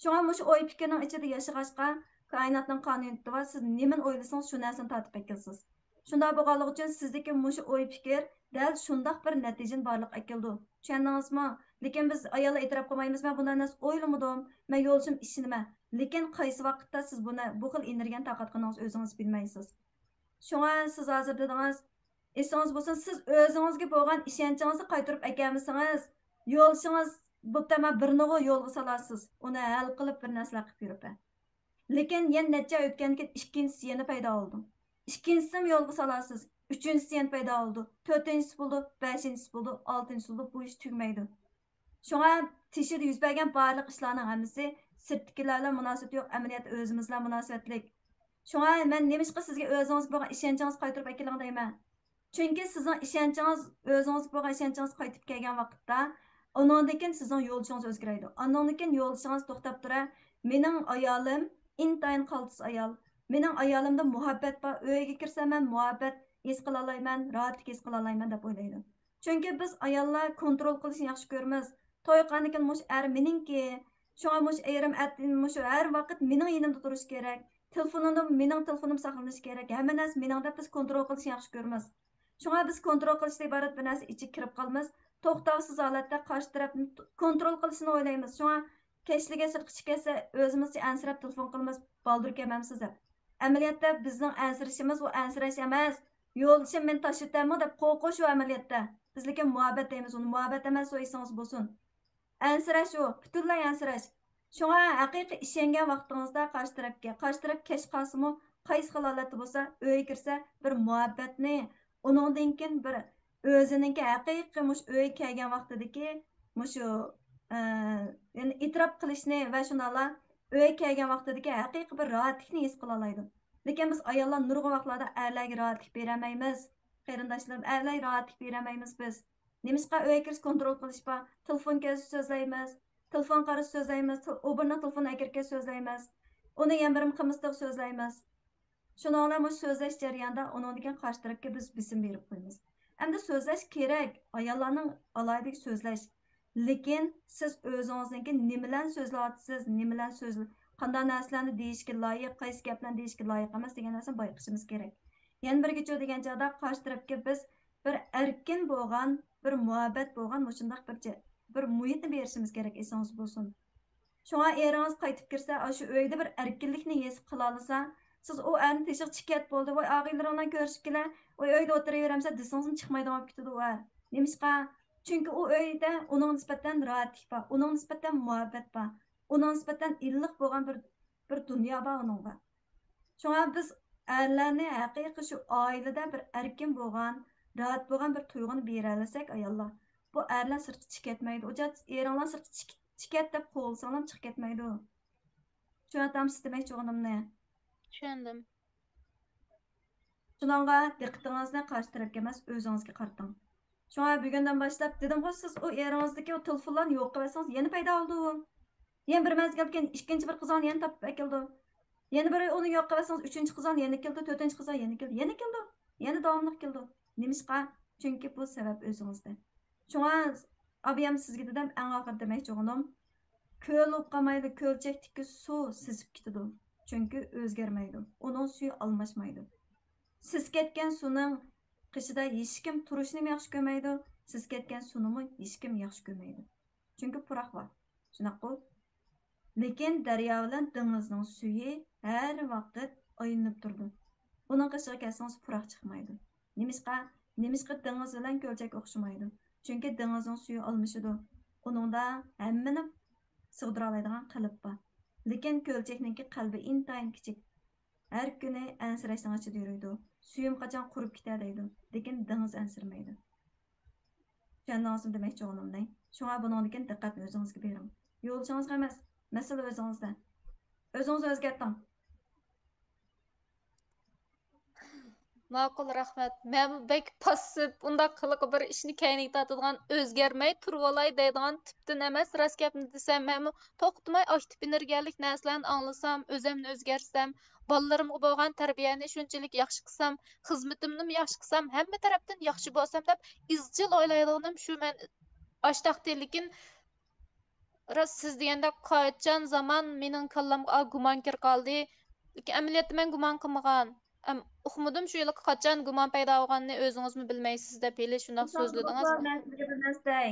شۇڭا مۇشۇ ئوي پىكىرنىڭ ئىچىدە ياشىغاچقا، كائىناتنىڭ قانۇنىيىتى بار، سىز نېمىنى ئويلىسىڭىز، شۇ نەرسىنى تارتىپ ئەكېلىسىز. شۇنداق بولغانلىقى ئۈچۈن سىزدىكى مۇشۇ ئوي پىكىر دەل شۇنداق بىر نەتىجىنى بارلىققا ئەكېلىدۇ. چۈشەندىڭىزمۇ؟ لېكىن بىز ئاياللار ئېتىراپ قىلمايمىز، مەن بۇنداق نەرسە ئويلىمىدىم، مەن يولدىشىمغا ئىشىنىمەن. لېكىن قايسى ۋاقىتتا سىز بۇنى، بۇ خىل ئېنېرگىيەنى تارقاتقىنىڭىزنى ئۆزىڭىز بىلمەيسىز. شۇڭا سىز ھازىر دېدىڭىز، ئېسىڭىز بولسۇن، سىز ئۆزىڭىزگە بولغان ئىشەنچىڭىزنى قايتۇرۇپ ئەكەلمىسىڭىز، يولدىشىڭىز بوپتۇ، مانا بىرنىغۇ يولغا سالارسىز، ئۇنى ھەل قىلىپ بىر نەرسىلەر قىلىپ يۈرۈپ. لېكىن يەنە نەچچە ئاي ئۆتكەندىن كېيىن ئىككىنچىسى يەنە پەيدا بولىدۇ. ئىككىنچىسىمۇ يولغا سالارسىز، ئۈچىنچىسى يەنە پەيدا بولىدۇ، تۆتىنچىسى بولىدۇ، بەشىنچىسى بولىدۇ، ئالتىنچىسى بولىدۇ، بۇ ئىش تۈگىمەيدۇ. شۇڭا تېشىدا يۈز بەرگەن بارلىق ئىشلارنىڭ ھەممىسى سىرتتىكىلەر بىلەن مۇناسىۋىتى يوق، ئەمەلىيەتتە ئۆزىمىز بىلەن مۇناسىۋەتلىك. شۇڭا مەن نېمىشقا سىزگە ئۆزىڭىزگە بولغان ئىشەنچىڭىزنى قايتۇرۇپ ئەكېلىڭ دەيمەن. چۈنكى سىزنىڭ ئىشەنچىڭىز، ئۆزىڭىزگە بولغان ئىشەنچىڭىز قايتىپ كەلگەن ۋاقىتتا، ئۇنىڭدىن كېيىن سىزنىڭ يولدىشىڭىز ئۆزگىرەيدۇ. ئاندىن كېيىن يولدىشىڭىز توختاپ تۇرا، مېنىڭ ئايالىم ئىنتايىن قالتىس ئايال، مېنىڭ ئايالىمدا مۇھەببەت بار، ئۆيگە كىرسەم مەن مۇھەببەت ھېس قىلالايمەن، راھەتلىك ھېس قىلالايمەن دەپ ئويلايدۇ. چۈنكى بىز ئاياللار كونترول قىلىشنى ياخشى كۆرىمىز. توي قىلغاندىن كېيىن مۇشۇ ئەر مېنىڭكى، شۇڭا مۇشۇ ئېرىم ئەتىن مۇشۇ ھەر ۋاقىت مېنىڭ يېنىمدا تۇرۇشى كېرەك، تېلېفونۇمدا مېنىڭ تېلېفونۇم ساقلىنىشى كېرەك، ھەممە نەرسە مېنىڭ دەپ بىز كونترول قىلىشنى ياخشى كۆرىمىز. شۇڭا بىز كونترول قىلىشتىن ئىبارەت بىر نەرسە ئىچىگە كىرىپ قالىمىز. توختاۋسىز ھالەتتە قارشى تەرەپنى ت-، كونترول قىلىشنى ئويلايمىز. شۇڭا كەچلىكى سىرتقا چىقىپ كەتسە، ئۆزىمىزچە ئەنسىرەپ تېلېفون قىلىمىز، «بالدۇر كەلمەمسىز» دەپ. ئەمەلىيەتتە بىزنىڭ ئەنسىرىشىمىز ئۇ ئەنسىرەش ئەمەس. «يولدىشىم مېنى تاشلىۋېتەرمۇ؟» دەپ قورقۇش ئۇ ئەمەلىيەتتە. بىز لېكىن مۇھەببەت دەيمىز ئۇنى، مۇھەببەت ئەمەس ئۇ، ئېسىڭىزدە بولسۇن. ئەنسىرەش ئۇ، پۈتۈنلەي ئەنسىرەش. شۇڭا ھەقىقىي ئىشەنگەن ۋاقتىڭىزدا قارشى تەرەپكە، قارشى تەرەپ كەچ قالسىمۇ، قايسى خىل ھالەتتە بولسا، ئۆيگە كىرسە بىر مۇھەببەتنى، ئۇنىڭدىن كېيىن بىر ئۆزىنىڭكى ھەقىقىي مۇشۇ ئۆيگە كەلگەن ۋاقتىدىكى مۇشۇ، ئە، يەنى ئېتىراپ قىلىشنى ۋە شۇنداقلا ئۆيگە كەلگەن ۋاقتىدىكى ھەقىقىي بىر راھەتلىكنى ھېس قىلالايدۇ. لېكىن بىز ئاياللار نۇرغۇن ۋاقىتلاردا ئەرلەرگە راھەتلىك بېرەلمەيمىز. قېرىنداشلىرىم، ئەرلەرگە راھەتلىك بېرەلمەيمىز بىز. نېمىشقا؟ ئۆيگە كىرسە كونترول قىلىش بار. تېلېفون كەلسە سۆزلەيمىز. تېلېفون قارىسا سۆزلەيمىز. تېل-، ئۇ بىرىنىڭ تېلېفونىنى ئەكىرىپ كەلسە سۆزلەيمىز. ئۇنى يەنە بىرىم قىلمىسا تېخى سۆزلەيمىز. شۇنىڭ بىلەن مۇشۇ سۆزلەش جەريانىدا ئۇنىڭدىن كېيىن قارشى تەرەپكە بىز بېسىم بېرىپ قويىمىز. ئەمدى سۆزلەش كېرەك. ئاياللارنىڭ ئالاھىدە سۆزلەش. لېكىن سىز ئۆزىڭىزنىڭكى نېمە بىلەن سۆزلەۋاتىسىز، نېمە بىلەن سۆزلە-، قانداق نەرسىلەرنى دېيىشكە لايىق، قايسى گەپلەرنى دېيىشكە لايىق ئەمەس دېگەن نەرسىنى بايقىشىمىز كېرەك. يەنە بىرگىچۇ دېگەن چاغدا قارشى تەرەپكە بىز بىر ئەركىن بولغان، بىر مۇھەببەت بولغان مۇشۇنداق بىر جە-، بىر مۇھىتنى بېرىشىمىز كېرەك، ئېسىڭىزدە بولسۇن. شۇڭا ئېرىڭىز قايتىپ كىرسە، ئاشۇ ئۆيدە بىر ئەركىنلىكنى ھېس قىلالىسا، سىز ئۇ ئەرنى تېشىغا چىقىپ كەت بولدى، ۋاي ئاغىنىلىرىڭ بىلەن كۆرۈشۈپ كېلە، ۋاي ئۆيدە ئولتۇرۇۋېرەمسەن دېسىڭىزمۇ چىقمايدىغان بولۇپ كېتىدۇ ئۇ ئەر. نېمىشقا؟ چۈنكى ئۇ ئۆيدە ئۇنىڭغا نىسبەتەن راھەتلىك بار، ئۇنىڭغا نىسبەتەن مۇھەببەت بار، ئۇنىڭغا نىسبەتەن ئىللىق بولغان بىر، بىر دۇنيا بار ئۇنىڭغا. شۇڭا بىز ئەرلەرنى ھەقىقىي شۇ ئائىلىدە بىر ئەركىن بولغان، راھەت بولغان بىر تۇيغۇنى بېرەلىسەك ئاياللار، بۇ ئەرلەر سىرتقا چىقىپ كەتمەيدۇ. ئۇ جاي ئېرىڭلار سىرتقا چىق-، چىقىپ كەت دەپ قوغلىساڭلار چىقىپ كەتمەيدۇ. چۈشىنىۋاتامسىز دېمەكچى بولغىنىمنى؟ چۈشەندىم. شۇنىڭغا دىققىتىڭىزنى قارشى تەرەپكە ئەمەس، ئۆزىڭىزگە قارىتىڭ. شۇڭا بۈگۈندىن باشلاپ دېدىمغۇ، سىز ئۇ ئېرىڭىزدىكى ئۇ تېلېفونلارنى يوق قىلىۋەتسىڭىز، يەنە پەيدا بولىدۇ ئۇ. يەنە بىر مەزگىلدىن كېيىن ئىككىنچى بىر قىزىڭىزنى يەنە تاپىپ ئەكېلىدۇ. يەنە بىرى ئۇنى يوق قىلىۋەتسىڭىز، ئۈچىنچى قىزىڭىز يەنە كېلىدۇ، تۆتىنچى قىزىڭىز يەنە كېلىدۇ، يەنە كېلىدۇ، يەنە داۋاملىق كېلىدۇ. نېمىشقا؟ چۈنكى بۇ سەۋەب ئۆزىڭىزدە. شۇڭا ئابىيام سىزگە دېدىم، ئەڭ ئاخىرى دېمەكچى بولغىنىم، كۆل بولۇپ قالمايدۇ، كۆلچەكتىكى سۇ سېسىپ كېتىدۇ. چۈنكى ئۆزگەرمەيدۇ، ئۇنىڭ سۈيى ئالماشمايدۇ. سېسىپ كەتكەن سۇنىڭ قېشىدا ھېچكىم تۇرۇشنىمۇ ياخشى كۆرمەيدۇ، سېسىپ كەتكەن سۇنىمۇ ھېچكىم ياخشى كۆرمەيدۇ. چۈنكى پۇراق بار. شۇنداققۇ؟ لېكىن دەريا بىلەن دېڭىزنىڭ سۈيى ھەر ۋاقىت ئايلىنىپ تۇرىدۇ. ئۇنىڭ قېشىغا كەلسىڭىز پۇراق چىقمايدۇ. نېمىشقا؟ نېمىشقا دېڭىز بىلەن كۆلچەك ئوخشىمايدۇ؟ چۈنكى دېڭىزنىڭ سۈيى ئالمىشىدۇ. ئۇنىڭدا ھەممىنى سىغدۇرالايدىغان قەلب بار. لېكىن كۆلچەكنىڭكى قەلبى ئىنتايىن كىچىك. ھەر كۈنى ئەنسىرەشنىڭ ئىچىدە يۈرىدۇ. سۈيۈم قاچان قۇرۇپ كېتەر دەيدۇ. لېكىن دېڭىز ئەنسىرىمەيدۇ. چۈشەندىڭىزمۇ دېمەكچى بولغىنىمنى؟ شۇڭا بۇنىڭدىن كېيىن دىققەتنى ئۆزىڭىزگە بېرىڭ. يولدىشىڭىزغا ئەمەس، مەسىلە ئۆزىڭىزدە. ئۆزىڭىزنى ئۆزگەرتىڭ. ماقۇل، رەھمەت. مەنمۇ بەك پاسسىپ، ئۇنداق ھېلىقى بىر ئىشنى كەينىگە تارتىدىغان، ئۆزگەرمەي تۇرۇۋالاي دەيدىغان تىپتىن ئەمەس. راست گەپنى دېسەم، مەنمۇ توختىماي ئاكتىپ ئېنېرگىيەلىك نەرسىلەرنى ئاڭلىسام، ئۆزۈمنى ئۆزگەرتسەم، بالىلىرىمغا بولغان تەربىيەنى شۇنچىلىك ياخشى قىلسام، خىزمىتىمنىمۇ ياخشى قىلسام، ھەممە تەرەپتىن ياخشى بولسام دەپ ئىزچىل ئويلايدىغىنىم شۇ. مەن ئاشتاقتى، لېكىن راست سىز دېگەندەك قاچان زامان مېنىڭ كاللامغا گۇمان كىرىپ قالدى. لېكىن ئەمەلىيەتتە مەن گۇمان قىلمىغان. ئەم، ئۇقمىدىم شۇ ھېلىقى قاچان گۇمان پەيدا بولغاننى ئۆزىڭىزمۇ بىلمەيسىز دەپ ھېلى شۇنداق سۆزلىدىڭىز. مەن سىزگە بىر نەرسە دەي.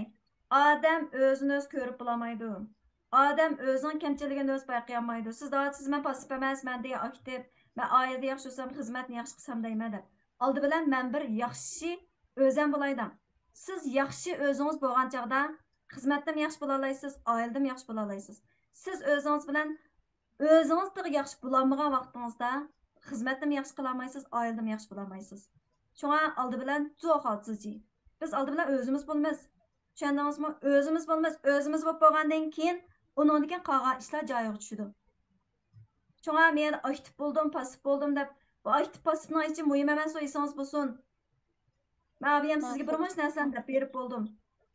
ئادەم ئۆزىنى ئۆزى كۆرۈپ بولالمايدۇ. ئادەم ئۆزىنىڭ كەمچىلىكىنى ئۆزى بايقىيالمايدۇ. سىز دەۋاتىسىز، مەن پاسسىپ ئەمەس، مەن دېگەن ئاكتىپ، مەن ئائىلىدە ياخشى بولسام، خىزمەتنى ياخشى قىلسام دەيمەن دەپ. ئالدى بىلەن مەن بىر ياخشى ئۆزەم بولاي دەڭ. سىز ياخشى ئۆزىڭىز بولغان چاغدا خىزمەتتىمۇ ياخشى بولالايسىز، ئائىلىدىمۇ ياخشى بولالايسىز. سىز ئۆزىڭىز بىلەن ئۆزىڭىز تېخى ياخشى بولالمىغان ۋاقتىڭىزدا خىزمەتتىمۇ ياخشى قىلالمايسىز، ئائىلىدىمۇ ياخشى بولالايسىز. شۇڭا ئالدى بىلەن زوخالتىزجى. بىز ئالدى بىلەن ئۆزىمىز بولىمىز. چۈشەندىڭىزمۇ؟ ئۆزىمىز بولىمىز. ئۆزىمىز بولۇپ بولغاندىن كېيىن ئۇنىڭدىن كېيىن قالغان ئىشلار جايىغا چۈشىدۇ. شۇڭا مەن ئاكتىپ بولدۇم، پاسسىپ بولدۇم دەپ، بۇ ئاكتىپ پاسسىپنىڭ ئىچى مۇھىم ئەمەس، ئۇ ئېسىڭىز بولسۇن. مەن ئابىيەم سىزگە بىر مۇنچە نەرسىلەرنى دەپ بېرىپ بولدۇم.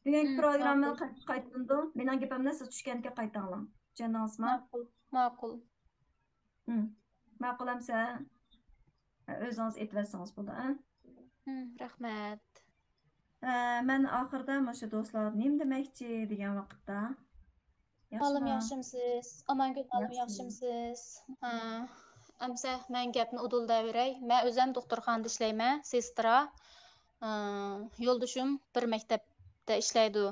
بۈگۈنكى مم، پروگرامما ماقۇل. قايتا-، قايتىلىنىدۇ. مېنىڭ گېپىمنى سىز چۈشكەنكى قايتاڭلار. چۈشەندىڭىزمۇ؟ ماقۇل، ماقۇل. مم. ماقۇل ئەمسە، ئۆزىڭىز ئېيتىۋەتسىڭىز بولىدۇ، ھە؟ ھم، رەھمەت. ئە، مەن ئاخىرىدا مۇشۇ دوستلارغا نېمە دېمەكچى دېگەن ۋاقىتتا. مالىم، ياخشىما؟ ياخشىمسىز؟ ئامانگۈل مالىم، ياخشى. ياخشىمسىز؟ ھە، ئەمسە مەن گەپنى ئۇدۇل دەۋېرەي. مەن ئۆزەم دوختۇرخانىدا ئىشلەيمەن، سېسترا. ئە، يولدىشىم بىر مەكتەپتە ئىشلەيدۇ.